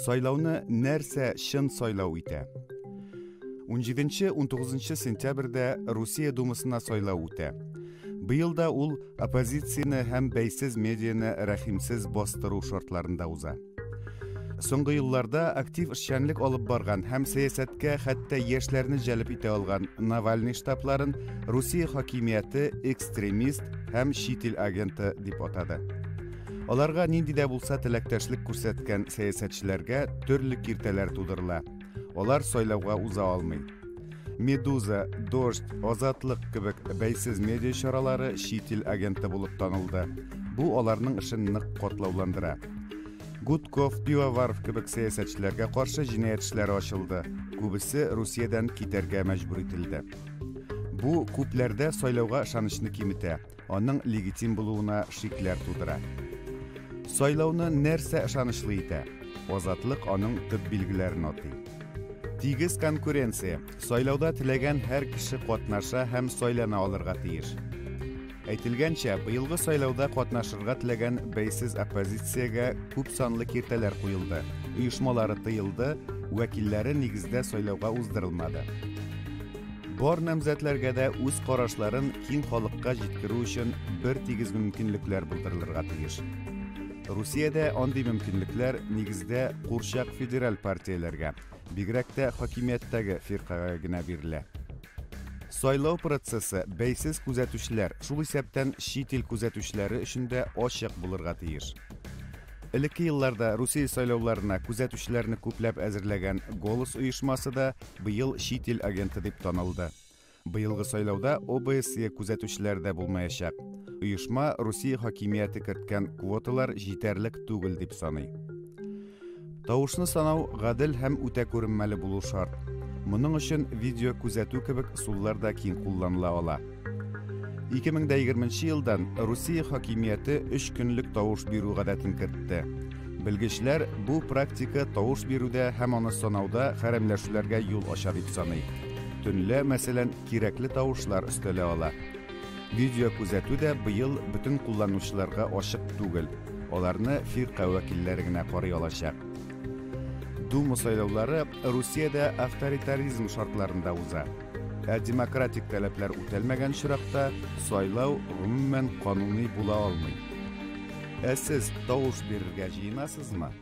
Сайлауны нәрсә чын сайлау итә? 17-19 сентябрьдә Русия Думасына сайлау үтә. Быел да ул оппозицияне һәм бәйсез медианы рәхимсез бастыру шартларында уза. Соңгы елларда актив эшчәнлек алып барган һәм сәясәткә хәтта яшьләрне җәлеп итә алган Навальный штабларын Русия хакимияте экстремист һәм чит ил агенты дип атады. Аларга нинди дә булса теләктәшлек күрсәткән сәясәтчеләргә төрле киртәләр тудырыла. Алар сайлауга уза алмый. Медуза, Дождь, Азатлык кебек бәйсез медиа чаралары чит ил агенты булып танылды. Бу аларның эшен нык катлауландыра. Гудков, Пивоваров кебек сәясәтчеләргә каршы җинаять эшләре ачылды. Күбесе Русиядән китәргә мәҗбүр ителде. Бу күпләрдә сайлауга ышанычны киметә. Аның легитим булуына шикләр тудыра. Сайлауны нәрсә ышанычлы итә? Азатлык аның төп билгеләрен атый. Тигез конкуренция. Сайлауда теләгән һәр кеше катнаша һәм сайлана алырга тиеш. Әйтелгәнчә, быелгы сайлауда катнашырга теләгән бәйсез оппозициягә күп санлы киртәләр куелды, оешмалары тыелды, вәкилләре нигездә сайлауга уздырылмады. Бар намзәтләргә дә үз карашларын киң халыкка җиткерү өчен бер тигез мөмкинлекләр булдырылырга тиеш. Русиядә андый мөмкинлекләр нигездә курчак федераль партияләргә, бигрәк тә хакимияттәге фиркагә генә бирелә. Сайлау процессы бәйсез күзәтүчеләр, шул исәптән чит ил күзәтүчеләре өчен дә ачык булырга тиеш. Элекке елларда Русия сайлауларына күзәтүчеләрне күпләп әзерләгән Голос оешмасы да быел чит ил агенты дип танылды. Быелгы сайлауда ОБСЕ күзәтүчеләре дә булмаячак. Оешма Русия хакимияте керткән квоталар җитәрлек түгел дип саный. Тавышны санау гадел һәм үтә күренмәле булу шарт. Моның өчен видео күзәтү кебек ысуллар да киң кулланыла ала. 2020 елдан Русия хакимияте 3 көнлек тавыш бирү гадәтен кертте. Белгечләр бу практика тавыш бирүдә һәм аны санауда хәрәмләшүләргә юл ача дип саный. Төнлә, мәсәлән, кирәкле тавышлар өстәлә ала. Видео күзәтү дә быел бөтен кулланучыларга ачык түгел. Аларны фирка вәкилләре генә карый алачак. Дума сайлаулары Русиядә авторитаризм шартларында уза. Ә демократик таләпләр үтәлмәгән очракта сайлау гомумән кануни була алмый. Ә сез тавыш бирергә җыенасызмы?